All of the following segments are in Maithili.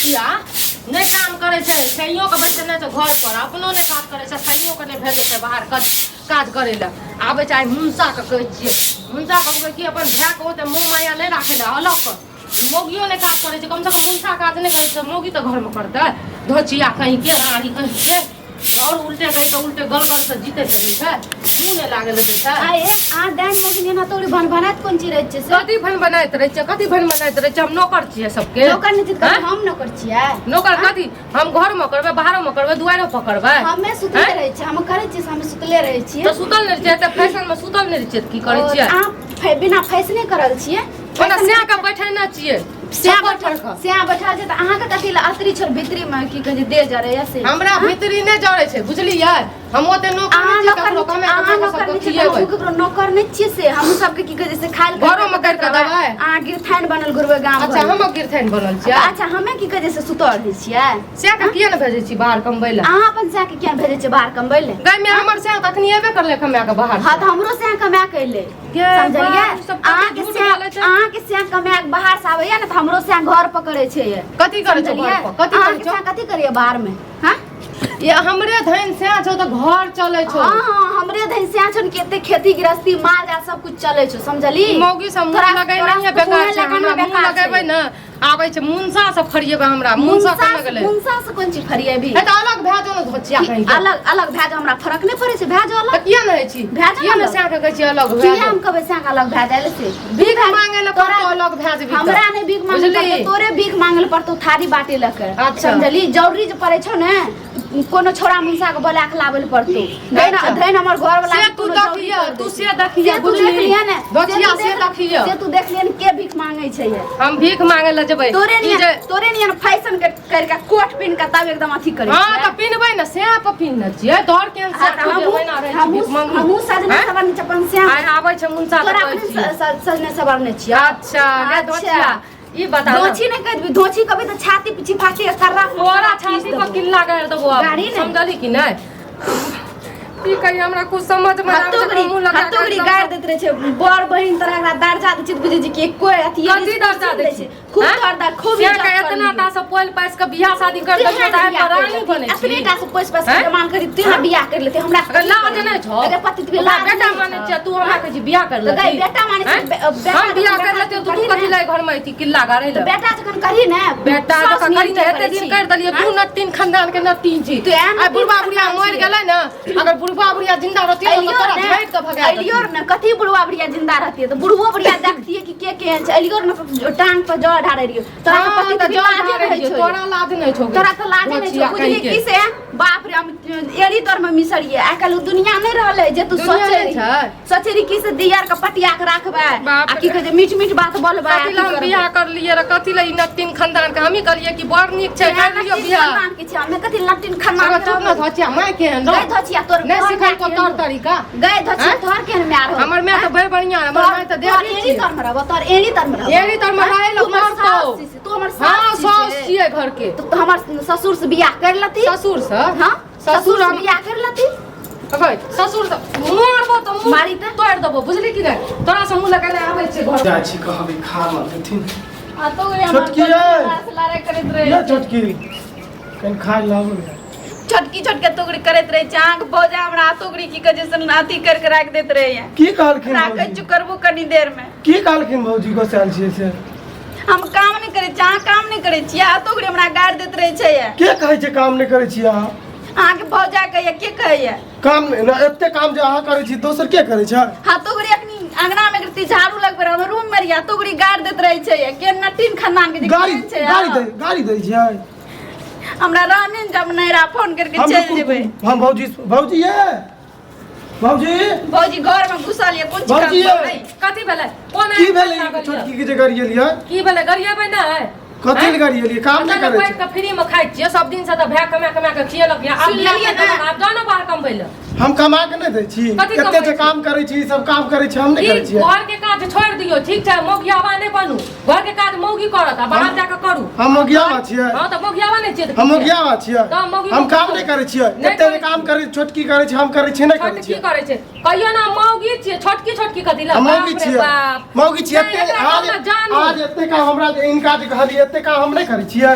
धोतिया नहि काम करै छै, सैयोके बैठेने छै घर पर, अपनो नहि काज करै छै, सैयोके नहि भेजै छै बाहर काज काज करै लए। आबै छै आइ मुनसाके कहै छियै, मुनसाके कहबै कि अपन भायके ओते मोह माया नहि राखै लए, अलग कर। मौगियो नहि काज करै छै, कमसँ कम मुनसा काज नहि करै छै, मौगी तऽ घरमे करतै। धोचिया कहींके रानी कहींके और उल्टे कही तऽ उल्टे गल गल से जीतैत रहै छै, मुँह नहि लागल दै छै। आ ए अहाँ डाइन मौगी एना तोड़ी भन भनाइत कोन चीज रहै छियै से? कथी भन बनाइत रहै छियै? कथी भन बनाइत रहै छियै? हम नौकर छियै सबके? नौकर नहि छियै तऽ आँय? हम नौकर छियै? नौकर कथी? हम घर में करबै, बाहरो में करबै, दुआरो पर करबै। हमे सुतले आँय? रहै छियै, हम करै छियै से हमे सुतले रहै छियै। तऽ सुतल नहि छियै तऽ फैशन में सुतल नहि छियै तऽ की करै ओ, छियै? अहाँ बिना फैशने करल छियै। ओना सएह के बैठेने छियै। स्याह छप्पर बैठल पर कऽ। स्याह बैठल छै तऽ अहाँके कथी लए अतरी छोड़ भीतरी में की कहै छै देह जरैया से? हमरा भीतरी नहि जरै छै, बुझलियै? हम ओते नौकर अहाँ नहि छियै नौकर ककरो, कमे अहाँ कमे नौकर सबके नहि छियै तऽ खियेबै। हमहूँ ककरो नौकर नहि छियै से हमहूँ सबके की कहै छै से खायल घरोमे करि कऽ देबै? अहाँ गिरथाइन बनल घुरबै गाम अच्छा घरमे। हम गिरथाइन बनल छियै? अच्छा हमे की कहै छै से सुतल रहै छियै। सएह के किया ने भेजै छी बाहर कमबै लए? अहाँ अपन सएह के किया भेजै छियै बाहर कमबै लए? गाय में हमर सएह तऽ अखनी एबे करलै कमा के बाहर। हाँ तऽ हमरो सएह कमा के अयलै। गे समझलियै? बाप, सब कते अहाँके झूठ सएह बोलै छै। अहाँके सएह कमा के बाहर से आबैया ने तऽ हमरो सएह घर पकड़ै छै ये। कथी करै छौ समझलियै? घर पर? कथी करै अहाँके छौ? सएह कथी करैया बाहर में? हाँ? ये हमरे धन सएह छौ तऽ घर चलै छौ। हाँ हाँ हमरे धन सएह छौ ने कि एते खेती गृहस्थी माल जाल सब कुछ चलै छौ, समझली? मौगी सब मुँह तोरा- लगै तोरा नहीं है, सबके बेकार मुँहे छै। लगाना हमरा मुँह बेकार छै। लगेबै ने आबै छै मुनसा से फरिएबै हमरा। मुनसा मुनसा केना गेलै? मुनसा से कोन चीज फरिएबी? हे तऽ अलग भए जाउ ने धोचिया कहीं के। अलग अलग भए जाउ, हमरा फरक नहि पड़ै छै, भए जाउ तऽ अलग। किया नहि होइ छी? भए जाउ किया ने ने अलग। सएह के कहै छी अलग भए किया जाउ? हम कहबै सएह के अलग भए जाय से? भीख मांगे लए तोरा- पड़तौ अलग भए जेबी तऽ। हमरा नहि भीख मांगे बुझली? पड़तौ, तोरे भीख मांगे लए पड़तौ थारी बाटे लऽ के। अच्छा। समझली? जरूरी जे पड़ै छौ ने कोनो छोड़ा मुनसा के बोला के लाबै लए पड़तौ। धैन अच्छा। धैन हमर घर वाला से तू देखिए, तू से देखिए, से तू बुझली? देख लिहे ने, धोचिया से तू से देख- देखिए। से तू देख लिहे ने के भीख मांगे छै ये। हम भीख मांगे लए जेबै? तोरे ई नियन जे- तोरे नियन फैशन के कर के कोट पिन के तब एकदम अथी करै हाँ छियै। तऽ पिन्हबै ने, सएह पर पिन्हने छियै। तोहर केहन हाँ, सएह तऽ छौ जे हमहूँ ओहिना रहै छी हमहूँ भीख मांगू? हमहूँ सजने हैं? सवरने छियै अपन सएह। आइ आबै छै मुनसा तऽ तोरा कहै अपने छियै। सजने सवरने छियै। अच्छा गे अच्छा। धोचिया, ई बता ना। धोछी नहि कहि देबी, धोछी कभी तऽ छाती पीछे फाटी के कर्रा तोरा छाती पर किल्ला गाड़ि देबो आब। गाड़ी ने। समझली कि नहि? की कही, हमरा कुछ समझ में आबै छै, हत्तोगरी मुँह लगा के हत्तोगरी एकदम गाड़ि दैत रहै छै। बड़ बहिन तरह एकरा दर्जा दै छै तऽ बुझै छै कि कोइ अथी कथी दर्जा दै छै? खूब हैं? दर्जा, खूब से इज्जत के एतना करलियै। टा से पोल पाइस के बियाह शादी कर देलियै तऽ आइ रानी बनै छी। एतने टा से पैस पैस हैं? जमान करी तेना बियाह कर लेते हमरा। अगर लाज नहि छौ? अगर पति ओकरा लाज बेटा नहि मानै छौ। छियै, तू हमरा कहै छी बियाह कर तऽ लेती? गई बेटा मानै छी, हैं? बेटा हम बियाह जखन कर लेतियै तऽ तू करी कथी ने। लए घरमे अयती किल्ला गाड़ै तऽ लए? बेटा जखन करी ने बेटा साउस जकाँ नियन करी ने, करै एते दिन छी। कर देलियै। तू नट्टीन खानदान के नट्टीन छी। तू एहन आइ बुढ़बा नट्टीन बुढ़िया खानदान मरि छियै। गेलै ने, अगर बुढ़बा बुढ़िया जिंदा रहतियै ने तऽ अलियो तोरा ने झाड़ि कऽ भगा अलियो देतियै। ने कथी बुढ़वा बुढ़िया जिंदा रहतियै तऽ बुढ़बो बुढ़िया देखतियै कि के केहन छै। अलियो ने टांग पर जड़ ढारै रहियो तोरा तऽ हाँ, पति तऽ के जल लाजे ढारै रहै रहियै, छौ। तोरा लाज नहि छौ गे। तोरा तऽ लाजे नहि छौ। धोचिया बुझली कहिके। की से? बाप रे, हम एड़ी तर में मिसरिए। आइ काल्हि ओ दुनिया नहि रहलै जे तू दुनिया सोचे नहि रही। छै। सोचे रही की से दियर के पटिया के राखबै बाप आ की रे। कहै छै मीठ मीठ बात बोलबै आ कथी की लए हम करबै। बियाह करलियै रऽ? कथी लए ई नट्टीन खानदान के? हमही कहलियै कि बड़ नीक छै, तेहन कर लियौ लट्टिन बियाह। खानदान के छै, हमे कथी लट्टिन खानदान अगर के चुप न रहबै? धोचिया, माय केहन गै रौ? धोचिया तोर नहि तोहर सिखेलको माय तौर केहन? तरीका? गै धोचिया आँय? तोहर केहन माय रहौ? हमर माय तऽ बड़ बढ़िआँ, हमर तोहर माय तऽ तोहर देवी एड़ी छियै। तर में रहबो, तोहर एड़ी तर में रहबो। एड़ी तर में रहै लए तू हमर पड़तौ। साउस छी, तू हमर हाँ साउस साउस छी। छियै घर के। तो हमर ससुर से बियाह कर लती। ससुर से? हाँ, ससुर ससुर से हम बियाह कर लती। अबै ससुर से मारबो तऽ मुँह मारी तऽ? तोड़ि देबो, बुझली कि नहि? तोरा से मुँह लगेने आबै छै घर। जाइ छी कहबै खा लऽ देथिन। आ तो ये छोटकी यै। लड़ाई करैत रहे। ये छोटकी, कनि खाय लाबू ने। छोटकी छोटके टुकड़ी करैत रहे छै। अहाँके भौजा हमरा टुकड़ी की कहै छै से अथी करके राखि दैत रहैया। की कहलखिन राखै भौजी? छी करबो कनी देर में। की कहलखिन भौजी गोसायल छियै से? हम काम नहि करै छी, अहाँ काम नहि करै छियै आ टुकड़ी हमरा गारि दैत रहै छै। के कहै छै काम नहि करै छियै अहाँ? अहाँके भौजा कहैया। के कहैया? काम नहि ने, एते काम जे अहाँ करै छी दोसर के करै छै? हाँ टुकड़ी अखनी अंगना में एकरती झाड़ू लगबै रहै, हम रूम में रहियै, टुकड़ी गारि दैत रहै छै। के नटीन खानदान के जे गारि केहन छै? गारि दै गारि दै छियै? हमरा रहने ने जब नैहरा फोन करके हम चलि रुकू, जेबै। हम भौजी भौजी ये भौजी भौजी घर में घुसल ये कोन चीज काम भौजी ये। करबै? कथी भेलै? कोन की भेलै? लागल यऽ? छोटकी के जे गरियलियै? की भेलै? गरियेबै नहि? कथी लए गरियलियै? काम नहि करै बैठ छै। के फ्री में खाइ छियै सब दिन से तऽ भाय कमा कमा के खियेलक यऽ। आब सुन बियाह लेलियै कऽ देलक, ने? आब जाउ ने बाहर कमबै लए। हम कमा के नहि दै छी? कथी कते कमाइ जे छी? काम करै छी, सब काम करै छी, हम नहि ई करै छियै? घर के काज छोड़ि दियौ, ठीक छै? मौगियावा नहि बनू। घर के काज मौगी करत आ बाहर जाके करू। हम मौगियावा छियै? हँ तऽ मौगियावा नहि छियै तऽ हम की छियै? मौगियावा छियै? तऽ मौगी हम काम नहि करै छियै? नहि कते जे करै काम करै छोटकी करै छै, हम करै छियै? नहि करै छोटकी छियै? करै छै? कहियो ना मौगी छियै। छोटकी छोटकी कथी लए? हम मौगी बाप रे छियै, बाप। मौगी छियै। नहि, एते एकरा आज कहू ने जानू। आज एते काम हमरा जे इनका जे कहलियै एते एते काम हम नहि करै छियै।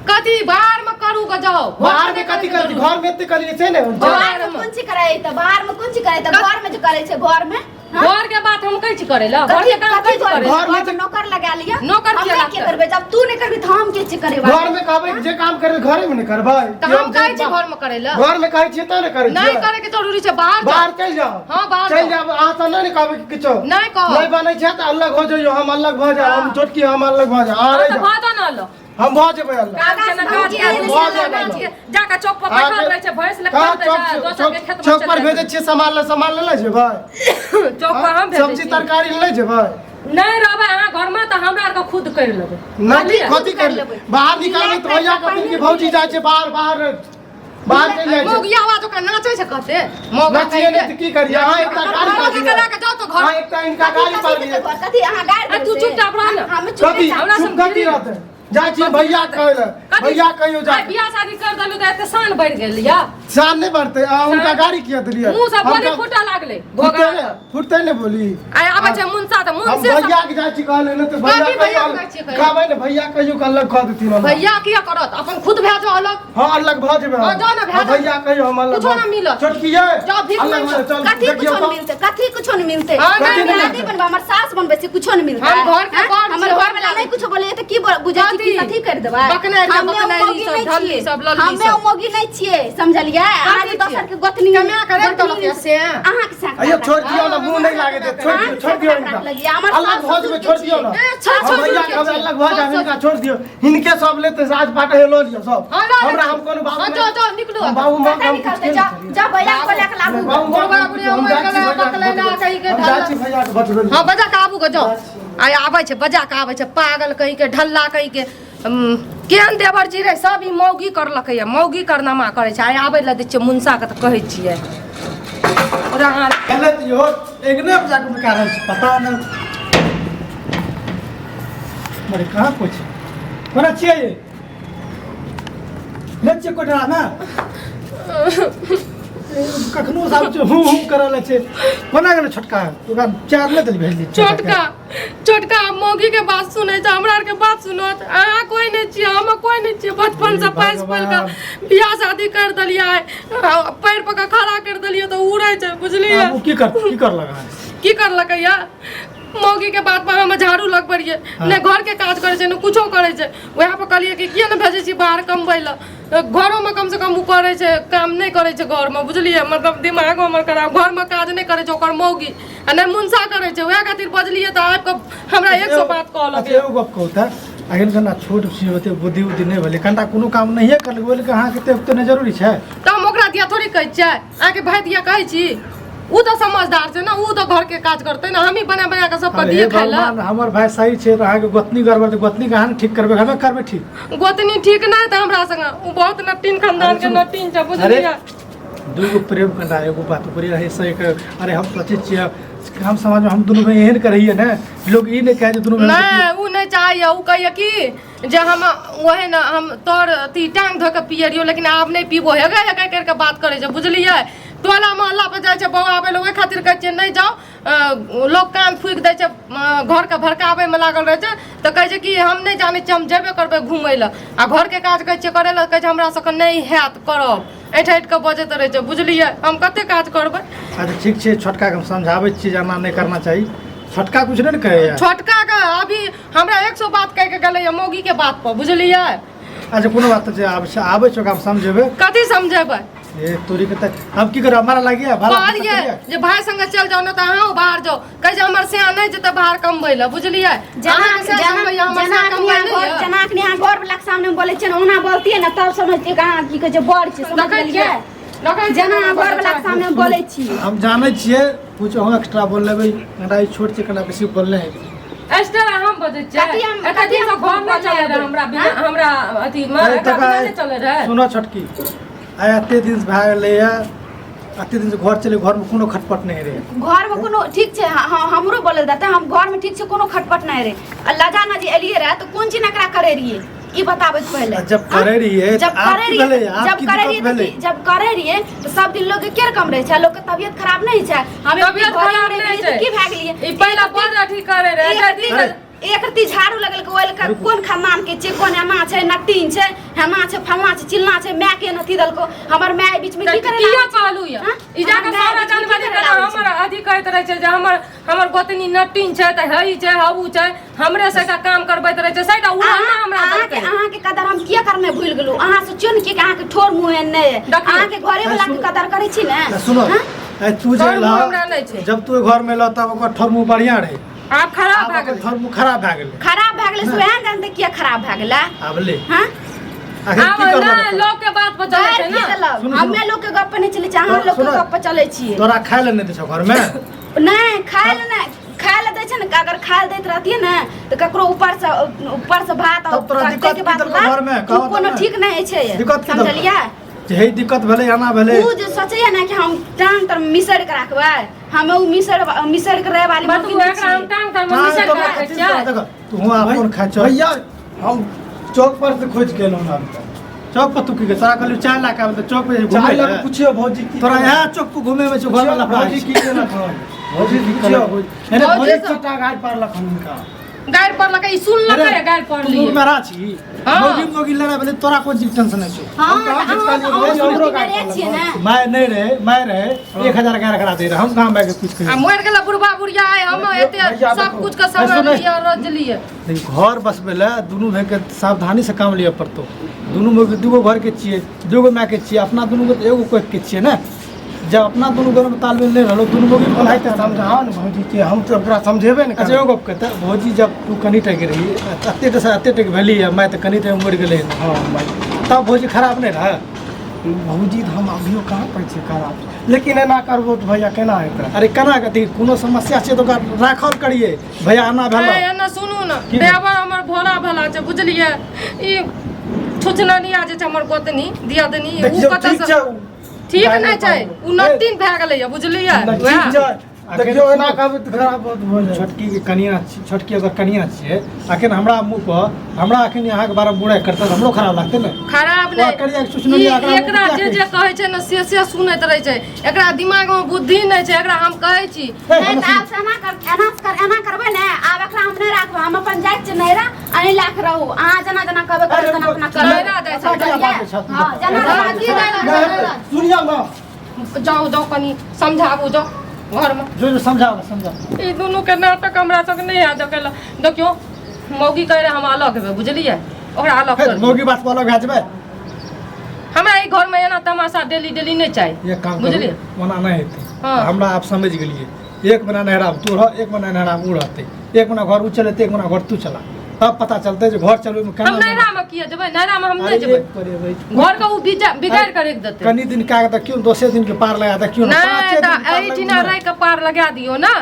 कथी बाहर में करू के जाओ। बाहर में कथी करै छी? घर में एते करिए छै ने। बाहर में कोन चीज करै त? बाहर में कोन चीज करै त? घर में जो करै छै, घर में। हाँ? घर के बात हम कहै छी करै ला, घर के काम कथी कहै छी करै ला। घर में घर में नौकर लगा लिया। नौकर हम किया नहि के लागतै? करबै? जब तू नहि करबी त हम के चीज करेबै? घर में कहबै जे काम करे घरे में नहि करबै। तऽ हम कहै छी घर में करै ला। घर में कहै छियै तऽ नहि करै नहीं छियै। करे के जरूरी छै, बाहर जाओ। बाहर चलि जाओ। हाँ, बाहर चलि जाओ। जाओ। अहाँ सब नहि ने कहबै कि किछो नहि कहब। नहि बनै छै तऽ अलग हो जइयो, हम अलग भऽ जायब, हम छोटकी हम अलग भऽ जायब, अहाँ हाँ, रहि तऽ जाउ। भऽ जाउ ने अलग। हम भऽ जेबै अलग। काज केना काज भौजी, काज भऽ काज जायब। के जाके चौक पर अहाँके- बैठल रहै छै, भैंस लग कहाँ चल चौक छै, दोसर के खेत में चौक पर चलि भेजै छियै सामान ले, सामान ले ले जेबै? जाइ छै। चौक पर हम भेजै सब्जी छी। तरकारी ले जेबै? नहि रहबै अहाँ घर में तऽ हमरा आरके खुद करि लेबै। नहि बुझलियै? कथी कर लेबै? बाहर निकालबै तऽ भैया कहथिन कि भौजी जाइ छै बाहर, बाहर बाहर चलि जाइ छै। मौगिया आवाज ओकरा नाचै छै कते मौगा। नचिए नहि तऽ की करियै? अहाँ एकटा गाड़ी मौगी के पार लए के जाउ तऽ घर। अहाँ एकटा इनका गाड़ी कथी पार कथी कथी अहाँ गाड़ि आ देबै तू से? चुपचाप रह ने। हम चुपे कथी चाप। हमरा चुप सब कथी गिरी। रहतै? जाइ छियै भैया कहै लए, कथी? भैया कहियो जा आइ बियाह शादी कर देलू तऽ एते शान बढ़ि गेल या शान नहि बढ़तै? अहाँ हुनका गाड़ी किया देलियै? मुँह से बोली हम फूटऽ लागलै। फुटतै घोघा ने, फुटतै ने बोली। आइ आबै छै मुनसा तऽ हम मुनसे सब- भैया के जाइ छी कहले ने तऽ भैया कथी भैया कहियो कहै छियै कहै? कहबै ने भैया कहियो के अलग कऽ देथिन हमरा। भैया किया करत? अपन खुद भए जाओ अलग। हाँ, अलग भऽ जेबै हम। हाँ, जाउ ने, भए हाँ, जाउ। भैया कहियो हम अलग कुछो भऽ ना मिलत। छोटकी ये जाउ, भीख अलग मांगो। भऽ जाउ, चल कथी देखियौ कुछो तऽ। नहीं मिलते? कथी कुछो नहीं मिलते? हाँ, कथी नहीं, नहि नहीं। दादी बनबा, हमर सास बनबै छै, कुछो नहीं मिलते। हम घर के हाँ? बड़ हमर छी, घर वाला नहीं कुछो बोले तऽ की बुझै छी कि कथी? कथी कर देबै? बकनाइ हमे बकनाइ मौगी सब, नहि ढल्ली छियै। सब, लल्ली हमे सब। मौगी नहीं छियै, समझलियै? अहाँ जे कथी दोसर छियै? के गोतनी कमा के राखि देलक यऽ से। अहाँ के साथ अयो छोड़ दियौ ना, मुंह नहीं लागे दे, छोड़ दियौ, छोड़ दियौ हिनका। हमर अलग भऽ जेबै, छोड़ दियौ ना। ए, छोड़, हम छोड़, भैया छोड़, कहबै छोड़। अलग भऽ जाब, हिनका छोड़ दियौ, हिनके सब लेते राजपाट हे लऽ लियौ सब। हाँ, लऽ हमरा लेतै। हम कोनो बाबू हाँ, नहि- जाउ, जाउ, निकलू। हम बाबू माँ कतऽ हम निकलतै? किछु जा नहि जा भैया के लऽ के लाबू। बाबू माँ बुढ़वा बुढ़िया हम मरि जाइ छी गेलै, भैया के बकलै ना, बचबै। कहीं के हम जाइ ढल्ला। छी भैया के बचबै। हाँ, बजा के आबू के जाओ। आइ आबै छै, बजा के आबै छै, पागल कहीं के, ढल्ला कहीं के। केहन देवर जी रे, सब ई मौगी करलकै या मौगी करनामा करै छै। आइ आबै लए दै छियै मुनसा के तऽ कहै छियै रहा। गलत इहो एगने पर जाके बिका रहल छै, पता नहि मरे कहाँ कुछ कोना छियै नहि छियै कोठरामे। कखनो सब छै हूँ हूँ करऽ लै छै। कोना गेलै छोटका? ओकरा चार नहि देली भेजली। छोटका, छोटका मौगी के बात सुनै छै, हमरा आरके बात सुनत? अहाँ कोइ नहि छियै, हम कोइ नहि छियै। बचपन से पासि पालि कऽ बियाह शादी कर देलियै, पैर पर कऽ खड़ा कर देलियै तऽ उड़ै छै, बुझलियै? आब ओ की कर की करलक अहाँ? की करलकै या मौगी के बात पर हम झाड़ू लगबै रहियै। नहि घर के काज करै छै, नहि कुछो करै छै। वएह पर कहलियै कि किया नहि भेजै छी बाहर कमबै लए? घरोमे कम से कम ओ करै छै काम, नहि करै छै घरमे, बुझलियै? मतलब दिमाग हमर खराब। घरमे काज नहि करै छै ओकर मौगी आ नहि मुनसा करै छै। वएह खातिर बजलियै तऽ आबि कऽ हमरा 100 बात कहलक। अच्छा, एगो गप कहू तऽ, अखन कना छोट छी, ओते बुद्धि उद्धि नहि भेलै, कनिटा कोनो काम नहिए करलकै, ओहि लए अहाँके एते ओते नहि जरूरी छै? तऽ हम ओकरा दिया थोड़ी कहै छियै, अहाँके भाय दिया कहै छी। ओ तऽ समझदार छै ने, ओ तऽ घरके काज करतै ने, हमही बना बना कऽ सबके अरे दिए खाइ लए। भगवान, हमर भाय सही छै तऽ अहाँके गोतनी गड़बड़ तऽ गोतनी के अहाँ ने ठीक करबै, हमे करबै ठीक? गोतनी ठीक नहि तऽ हमरा संगे ओ बहुत नटीन खानदान के नटीन छै, बुझलियै? दूगो प्रेम कनिटा एगो बात ओकरे रहै से एक। अरे हम सोचै छियै हम समाजमे हम दुनू भाय एहन करैए ने, लोग ई नहि कहै जे दुनू भाय। नहि, ओ नहि चाहैए। ओ कहैए कि जे हम ओहे ने हम तोर अथी टांग धऽ कऽ पियै रहियौ, लेकिन आब नहि पीबो। हेगे हेगे करि कऽ बात करै छै, बुझलियै? टोला मोहल्ला पर जाइ छै बौआबै लए, ओहि खातिर कहै छियै नहि जाउ, लोक कान फूकि दै छै, घरके भड़काबैमे लागल रहै छै। तऽ कहै छै कि हम नहि जानै छियै, हम जेबे करबै घुमै लए। आ घरके काज कहै छियै करै लए, कहै छै हमरा सबके नहि हैत करब, ऐठ ऐठ कऽ बजैत रहै छै, बुझलियै? हम कते काज करबै? अच्छा ठीक छै, छोटकाके हम समझाबै छियै जे एना नहि करना चाही। छोटका कुछ नहि ने कहैए? छोटका के अभी हमरा 100 बात कहि के गेलैया मौगी के बात पर, बुझलियै? अच्छा, कोनो बात नहि छै, आबै छै, आबै छै, ओकरा हम समझेबै। कथी समझेबै? ए तोरी के तऽ हम की करब, हमरा लागिए भाड़ा कहलियै जे भाय संगे चलि जाउ ने तऽ अहाँ बाहर जाउ, कहै छै हमर सैया नहि जेतै बाहर कमबै लए, बुझलियै? जेना अहाँके सैया जेना कमबैया, हमर जेना सैया अखनी कमबै अहाँ नहि घर यऽ। जेना अखनी अहाँ घर वाला के सामने बोलै छियै ने, ओना बोलतियै ने तब समझतियै कि अहाँ की कहै छै बड़ छी, समझ देखै गेलियै? छियै, देखै छियै जेना अहाँ केना घर वाला के बजै छै। सामने बोलै छी। हम जानै छियै कुछ अहूँ एक्स्ट्रा बोल लेबै, कनिटा ई छोट छै, कनिटा बेसी बोलने है। एक्स्ट्रा हम बजै छियै? कथी हम- एते कथी दिन से हम घर नहि चलै रहै हमरा बिना, हमरा अथी मे अरे एकरा तका बिना नहि चलै रहै। सुनो छोटकी, आइ एते दिन से भए गेलैए, एते दिन से घर चले, घरमे कोनो खटपट नहि रहै। घर में कोनो ठीक छै, हाँ, हमरो बोलल देते हम घर में ठीक छै, कोनो खटपट नहीं रहे। आ लजा ना जे एलिए रहे तऽ कोन चीज एकरा करे रहिए ई बताबैत पहिले। आ जब करे रहिए जब तऽ आब करे की रहिए भेलै? आब जब की करे दिक्कत रहिए तऽ भेलै? जब करे रहिए तऽ सब दिन लोग के केर कम रहै छै, लोग के तबियत खराब नहीं छै? हम तबियत घरे खराब रहि नहि गेलियै तऽ छै। की भए गेलियै? ई पहिला बड़ अथी करे रहै ई जाहि दिन अरे एक रत्ती झाड़ू लगल के ओल के कोन खानदान के छै, कोन एना छै, नटीन छै, हेना छै, फलना छै, चिलना छै, माय के अथी देलको। हमर माय बीच में की करे किया लागै छै? कहलू या हाँ? ई जाके हमर माय सारा बीच में की जानकारी करे केना लागै छै? हमर अथी कहैत रहै छै जे हमर हमर गोतनी नटीन छै तऽ हई छै हऊ छै, हमरे से काम करबैत रहै छै, सैटा उड़ाना हमरा अहाँके देलकै। अहाँके कदर हम किया करने भूल गेलहुँ? अहाँ सोचियौ ने कि अहाँके ठोर मुँह एहन नहि अइ। देखियौ। अहाँके घरे वाला के कदर करै छी ने? तऽ सुनो हाँ? ए, तू जे ठोर मुँह एलह, हमरा नहि छै। जब तू घर में एलह तब ओकर ठोर मुँह बढ़िया रहे, आब खराब आब भए ओकर गेलै। ठोर मुँह खराब भए गेलै। खराब भए गेलै से वएह ने जानते किया खराब भए गेलै। आब ले हाँ? आखिर आब की करलक नहि ओकर? लोक के बात पर चलै गारि छै की ने। देलक? सुनू, सुनू। हमे लोक के गप पर नहि चलै छियै, अहाँ लोक के सुनू। गप पर चलै छियै। तोरा खाय लए नहि दै छौ घरमे? नहि, खाय लए नहि, खाय लए दै छै ने। अगर खाय लए दैत रहतियै ने तऽ ककरो ऊपर से ऊपर से भात तब तोरा तकते दिक्कत के की बात देलकौ ला, घरमे? उ कहऽ तऽ कोनो नहि। ठीक नहि छै। दिक्कत की देलकौ? समझलियै? जे हे दिक्कत भेलै, एना भेलै। उ जे सोचैया ने कि हम टांग तर मिसर के राखबै, हमे उ मिसर मिसर के रहे वाली बतबू मौगी नहि एकरा हम छियै। टांग तर हाँ, मिसर तोरा के राखै अथी छियै। देखो, तू अपन खाइ छौ। भैया, हम चौक पर से खोज के एलहुँ हन। चौक पर तू की तोरा कहलियौ चाय ला के आबै तऽ चौक पर चाय घुमै लऽ लए। के पुछियौ भौजी की तोरा केलक। इएह चौक पर घुमे में छौ, घर में लफड़ा भौजी की केलक हन? भौजी की पुछियौ। केलक? अरे भौजी भौजी सब- सबटा गाड़ि पारलक हन हुनका। गारि पड़लकै, ई सुनलकै, गारि तू पड़लियै। मेरा छी। हाँ। मौगी मौगी लड़ाइ भेलै, तोरा कोन चीज टेंशन छै? हाँ, हम कहाँ तऽ किछु अहाँ कहलियै, अहाँ भौजी हमरो सुनती गारि मेरे छियै ने। माय नहि रहे, माय रहे 1000 गारि करा दे रहे, हम कहाँ माय के कुछ आ कहियै? मरि गेलै बुढ़बा बुढ़िया, आइ हम एते भैया सब देखो। कुछ के समय सुनै। लिअ रजलियै। देखी, घर बसबै लए दुनू भाइके सावधानी से काम लिअ पड़तौ। दुनू भाइके दूगो घरके छियै, दूगो मायके छियै, अपना दुनू के तऽ एगो कोखिके छियै ने। जब अपना दुनू घरमे तालमेल नहि रहलो, दुनू मौगी ओनाहिते समझाओ ने भौजी के, हम तऽ ओकरा समझेबे ने। अच्छा, एगो गप कहते भौजी, जब तू कनि टाके रही, एते टा से एते टाके भेली, माय तऽ कनि टाइम मरि गेलै। हाँ माय। तब भौजी खराब नहि रहै? भौजी तऽ हम अभियो कहाँ कहै छियै खराब, लेकिन एना करबो तऽ भैया केना हेतै? अरे केना कथी, कोनो समस्या छै तऽ ओकरा राखल करियै भैया, एना भेल। एना सुनू ने। की? देवर हमर भोला भला छै, बुझलियै? ई छुछननिया जे छै हमर गोतनी दियादनी, ओ देखियौ, कतऽ ठीक से छै। ठीक नहि छै, ओ नतीन भए गेलैया, बुझलियै? ठीक वएह छै, देखियौ, एना कहबै तऽ खराब बहुत भऽ जायत। छोटकी के कनिया छी, छोटकी अगर कनिया छियै, अखन हमरा मुँह पर हमरा अखन अहाँके बारेमे बुराइ करतै तऽ हमरो खराब लागतै ने। खराब ओकरा नहि कनिया के सोचने ई एकरा मुँह एकरा पर जे क्या जे कहै छै ने से से सुनैत रहै छै। एकरा दिमागमे बुद्धि नहि छै। एकरा हम कहै छी। कहै? नहि तऽ आब से एना कर, एना कर, एना करबै ने, आब एकरा हम नहि राखबै। हम अपन जाइ छियै नैहरा, अहीं लए कऽ रहू। अहाँ जेना जेना कहबै करबै तेना अपना करबै। नैहरा जाइ छै। हँ, जेना हँ, की जाइ छै? सुनियौ ने। जाउ जाउ, कनि समझाबू जाउ घरमे। जो जो, समझाओ समझाओ। ई दुनू के नाटक हमरा सबके नहि याद अकेला। देखियौ, मौगी कहै रहै हम अलग हेबै, बुझलियै? ओकरा अलग हे, कर दियौ। मौगी बात पर अलग भए जेबै। हमरा ई घरमे एना तमाशा डेली डेली नहि चाही। एक काम करू, बुझलियै? ओना नहि हेतै। हाँ। हमरा आब समझ गेलियै, एक महीना नहराब तू रह, एक महीना नहराब ओ रहतै, एक महीना घर ओ चलेतै, एक महीना घर तू चला, तब पता चलतै जे घर चलबैमे केना। हम नैहरामे किया जेबै? नैहरामे हम अरे नहि जेबै। एक पर एबै। घर के ओ बिगाड़ि कऽ राखि देतै। कनि दिन कए कऽ देखियौ, दोसरे दिन के पार लगा देखियौ ने, नहि पाँचे दिन तऽ के पार एहिठिना लगबै ने। रहि कऽ पार लगा दियौ ने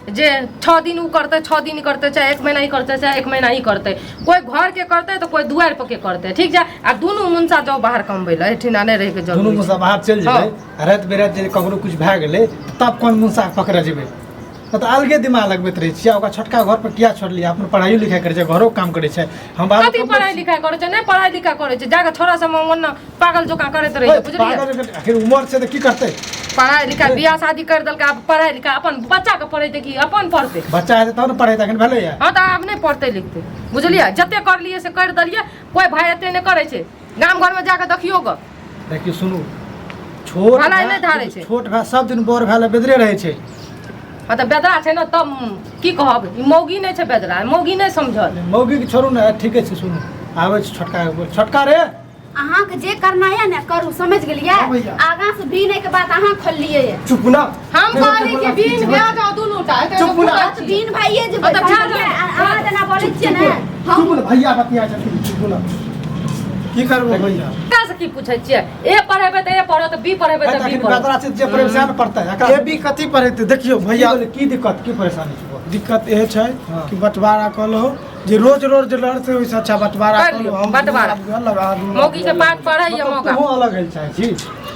जे 6 दिन ओ करतै, 6 दिन ई करतै, चाहे एक महीना ई करतै, चाहे एक महीना ई करतै। कोइ घरके करतै तऽ कोइ दुआरि पर के करतै, ठीक छै? आ दुनू मुनसा जाउ बाहर कमबै लए, एहिठिना नहि रहैके दुनू जरूरी मुनसा छै। बाहर चलि जेबै। हाँ। आ राति बिराति जे ककरो कुछ भए गेलै तब कोन मुनसा पकड़े जेबै? तऽ अलगे दिमाग लगबैत रहै छियै। ओकरा छोटका घर पर किया छोड़लियै? अपन पढ़ाइयो लिखाइ करै छै, घरो काम करै छै, हम बाहर कथी पढ़ाइ लिखाइ करै छै? नहि पढ़ाइ लिखाइ करै छै, जाके छोरा सब ओना पागल जकाँ करैत रहै छै, बुझलियै? पागल, आखिर उमर छै तऽ की करतै? पढ़ाइ लिखाइ, बियाह शादी करि देलकै, आब पढ़ाइ लिखाइ अपन बच्चाके पढ़ेतै कि अपन पढ़तै? बच्चा हेतै तब ने पढ़ेतै, अखन भेलैया। हँ, तऽ आब नहि पढ़तै लिखतै, बुझलियै? जते करलियै से करि देलियै। कोइ भाय एते नहि करै छै, गाम घरमे जाके देखियौ गऽ। देखियौ, सुनू, छोट भलाइ नहि धारै छै। छोट भाय सब दिन बड़ भाय लए बेदरे रहै छै। हँ, तऽ बेदरा छै ने, तब की कहब? ई मौगी नहि छै बेदरा, मौगी नहि समझल। मौगी के छोड़ू ने, ठीके छै। सुनू, आबै छै छोटका के बोल, छोटका रे। अहाँके जे करना है ने करू, समझ गेलियै? हाँ भैया। आगाँ से भी नहि के बात अहाँ खोललियै ये। चुप ना। हम कहली कि बीन भए जाओ दुनू टा एते चुप ना। फूकै छी। तीन भाइये जेबै। हाँ, तऽ भए समझलियै? जाउ। अहाँ जेना बोलै छियै ने हम चुप ना, भैया बतिया छथिन, चुप ना। की करबो भैया? एकरा से की पूछै छियै? ए पढ़ेबै तऽ ए पढ़त, बी पढ़ेबै तऽ बी अखन पढ़त। बेदरा छै जे पढ़ेबै सएह ने पढ़तै एकरा। ए बी कथी पढ़ेतै? देखियौ भैया। की भेलै? की दिक्कत, की परेशानी छै? दिक्कत इहे छै हाँ। कि बंटवारा कऽ लहो, जे रोज रोज लड़ते ओहिसँ अच्छा बंटवारा कर कऽ लियौ, लहो। हम बंटवारा। अलग आदमी। मौगी के पाठ पढ़ैया मौका। तूहो अलग होइ चाहै छी?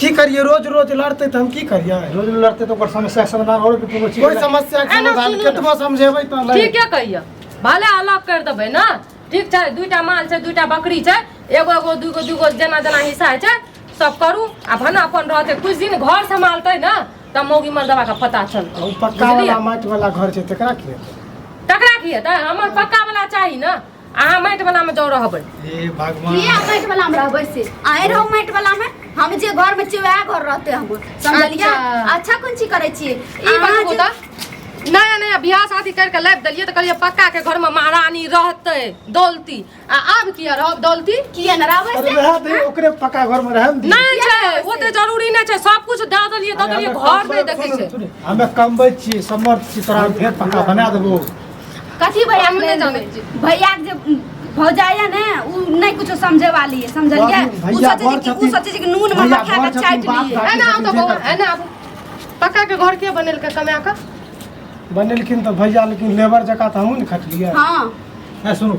की करियै, रोज रोज लड़ते तऽ हम की करियै? रोज रोज लड़तै तऽ ओकर समस्या के समाधान आओर भी कोनो चीज कोइ समस्या के एना समाधान सुनू ने। केतबो समझेबै तऽ नहि। ठीके कहिया, भले अलग कर देबै ने, ठीक छै। दुइटा माल छै, दुइटा बकरी छै, एगो एगो दूगो दूगो जेना जेना हिस्सा होइ छै सब करू। आ भने अपन रहतै कुछ दिन, घर सम्हालतै ने तब मौगी मर्दबा के पता चलतै। ओ पक्का बुझलियै? वाला माटि वाला घर छै, तकरा की हेतै? तकरा की हेतै? हमर पक्का वाला चाही ने, अहाँ माटि वाला मे जाउ रहबै। हे भगवान, किया माटि वाला में रहबै से? आए रहू माटि वाला में, हम जे घर में छियै वएह घर रहते हमर, समझलियै? अच्छा। अच्छा कोन चीज करै छियै ई अहाँ बतबू जे- तऽ नया नया बियाह शादी करके लाबि देलियै तऽ कहलियै पक्का के घर में महारानी रहतै दौलती, आ आब किया रहब दौलती? किया न रहबै अरे से? रह दे, ओकरे पक्का घर में रहम दी। नहि छै, ओते जरूरी नहि छै, सब कुछ दऽ देलियै दऽ देलियै, घर नहि देखै छै। हमे कमबै छी, समर्थ छी, तोरा हम फेर पक्का बना देबो। कथी भैया हम नहि जानै छी। भैया के जे भौजाई है ने, उ नहीं कुछो समझे वाली है, समझलियै? बाबू, उ भैया सोचे छै बड़ कि उ छथिन। सोचे छै कि नून में भैया मखा बड़ के छथिन, चाटि बाप लिए। दादी एना आउ तऽ छथिन, जे बौआ, करथिन। एना आबू। पक्का के घर के बनेलकै कमा कऽ? बनेलखिन तऽ भैया, लेकिन लेबर जकाँ तऽ हमहूँ ने खटलियै। हाँ। ए सुनू,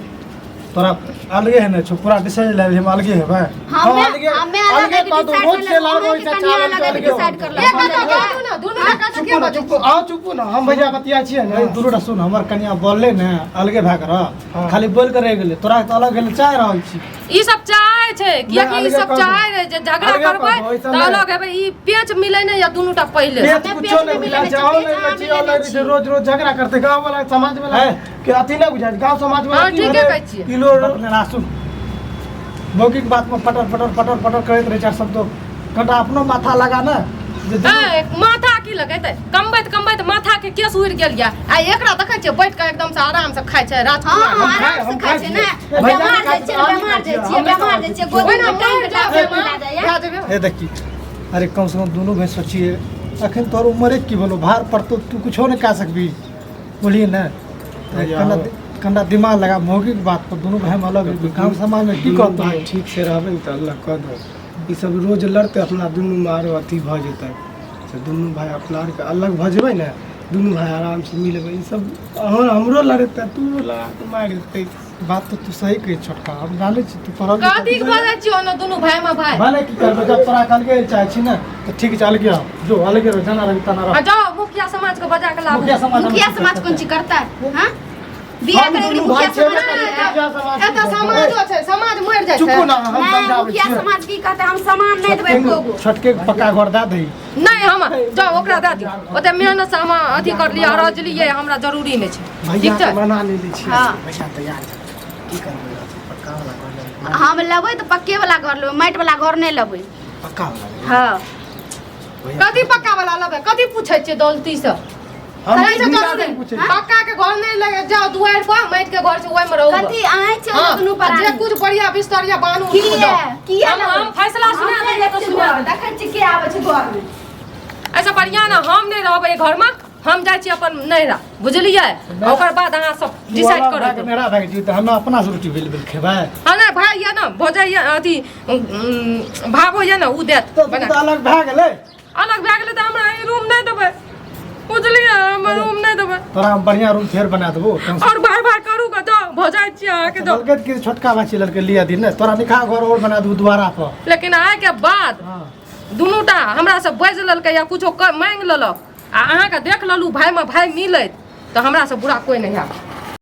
तोरा अलगे है ने छौ, पूरा डिसाइड ले हम अलगे हेबै। हमे हाँ, अलगे- हमे अलग अलगे है कि कऽ दू, डिसाइड रोज कर तेल लेब, आरो अहाँके ओहिसँ कनिया चावल अलग है कि अलगे डिसाइड कर लेब, एक कतऽ समझलियै? बाजू ने, दुनू टका से के चुपू ना, बजै चुपू, आउ चुपू ना, हम भैया बतिया छियै ने। नहीं, दुनू टा सुन, हमर कनिया बोलले ने अलगे भए कऽ रह, हाँ। खाली बोल के रहि गेलै, तोरा तऽ अलग भेलै चाहि रहल छी। ई सब चाहे छै, कियाकि ई अलगे सब कऽ दू। चाहे रहै जे झगड़ा अलगे कऽ करबै दू, ओहिसँ तऽ नहि। अलग हेबै। ई पेच मिलै नहि या दुनू टा पहिले। पेच हमे कुछो पेच नहि नहि मिलै मिलै छै, छै, आओ पेच नहि अहाँ लै छी, आओ मिलै नहि लै छी। छै, रोज रोज झगड़ा करतै गाँव वाला समाज वाला है। के अथी नहि बुझाइ छै, गाँव समाज वाला हाँ, की ठीके भेलै? कहै छियै। किलो अपने रासुन मौगिक बात में पटर पटर पटर पटर करैत रहै छै सब, तो कनिटा अपनो माथा लगा ने जे ए, माथा की लगेतै? कमबैत कमबैत माथा के केस उड़ि गेल या, आ एकरा देखै छियै बैठ के एकदम से आराम से खाइ छै राजकुमार। हाँ, हम आराम से हम खाइ छै ने। छियै। भैया बेमार खाइ जाइ छियै, छियै, बेमार जाइ हम छियै, नहि बेमार खाइ जाइ छियै, छियै। गोदी ओहिना में टांगि मरि के जायब, डाक्टर मिला जाइए। भए जेबै। हे देखी, अरे कम से कम दुनू भाई सोचिए, अखन तोहर उमरे की भेलो, भार पड़तो तू कुछो नहीं कह सकबी, बोलिए ने। भैया, कना कना दिमाग लगा, मौगिक बात पर दुनू भाई में अलग हेबी, गाँव समाज में की दुनू कहतो? भाई ठीक से रहबै ने तऽ अल्लाह कऽ दो। ई सब रोज लड़तै, अपना दुनूमे आरो अथी भऽ जेतै। से दुनू भाई अपना आरके अलग भऽ जेबै ने, दुनू भाई आरामसँ मिलबै। ई सब अहाँ हमरो लड़ेतै, तू लड़ा कऽ मारि देतै। बात तऽ तू सही कहै छोटका, हम जानै छी तू पढ़ल लिखल कथी भऽ जाइ छियौ ने दुनू भाई में भाई? भले की करबै, जब तोरा कहलकै चाहै छी ने तऽ ठीक छै, अलगे आउ, जो अलगे रह, जेना रही तेना आ रह। जाओ मुखिया समाज के बजा के लाबू। मुखिया समाज मुखिया समाज कोन चीज करता है? हाँ, बियाह हम करे दुनू मुखिया भाई छियै समाज ने, करता है? मुखिया समाज एतऽ समाजो छै, समाज मरि जाइ छै। चुपू ना, हम नहीं, समझाबै मुखिया छियै। समाज की कहते? हम सामान नहीं देबै एको गो। छोटके के पक्का घर दए दही। नहि, हम जाओ ओकरा दए दियौ, ओते मेहनत से हम अथी करलियै अरजलियै, हमरा जरूरी नहि छै। भैया ठीक के छै। मना लेले छियै। हाँ। भैया तैयार छै, की करबै? अथी पक्का वाला घर लेबै। हम लेबै तऽ पक्के वाला घर लेबै, माटि वाला घर नहि लेबै। पक्का वाला लेबै। हाँ। भैया कथी पक्का वाला लेबै? कथी पूछै छियै दौलती से? हम नहि छै हिनका जरूरी। नहि पूछै छियै। पक्का के घर नहि लगे, जाओ दुआरि पर माटि के घर छै ओहिमे रहू। कथी अहाँ छै हाँ, दुनू जे प्राणी? कुछ बढ़िया बिस्तर या बानू किया किया हम लेबै? हम फैसला सुना हम देलियै तऽ सुना देलियै। देखै छी के आबै छै घर में। ऐसा बढ़िया ने, हम नहि रहबै एहि घरमे, हम जाइ छी अपन नैहरा, बुझलियै? ओकर बाद अहाँ सब डिसाइड करब। मेरा भए गेल तऽ हमे अपना से रोटी बेल बेल खेबै। हँ नहि, भाय यऽ ने, भौजाइ यऽ, अथी भावो यऽ ने, ओ देत तऽ बना। तऽ अलग भए गेलै। अलग भए गेलै तऽ हमरा ई रूम नहि देबै, बुझलियै? हमरा रूम नहि देबै। तोरा हम बढ़िया रूम फेर बना देबो, टेंशन। और बार बार करू के जाओ, भौजाइ छियै अहाँके जाओ। बोलकै कि छोटका भाई लड़के लिया दिन ने, तोरा निखा घर और बना देबो दुआरा पर। लेकिन आइके बाद हाँ। दुनू टा हमरा से बाजि लेलकै या कुछो मांगि लेलक आ अहाँके देख लेलहुँ भाइमे भाइ मिलैत, तऽ हमरा से बुरा कोइ नहि हैत।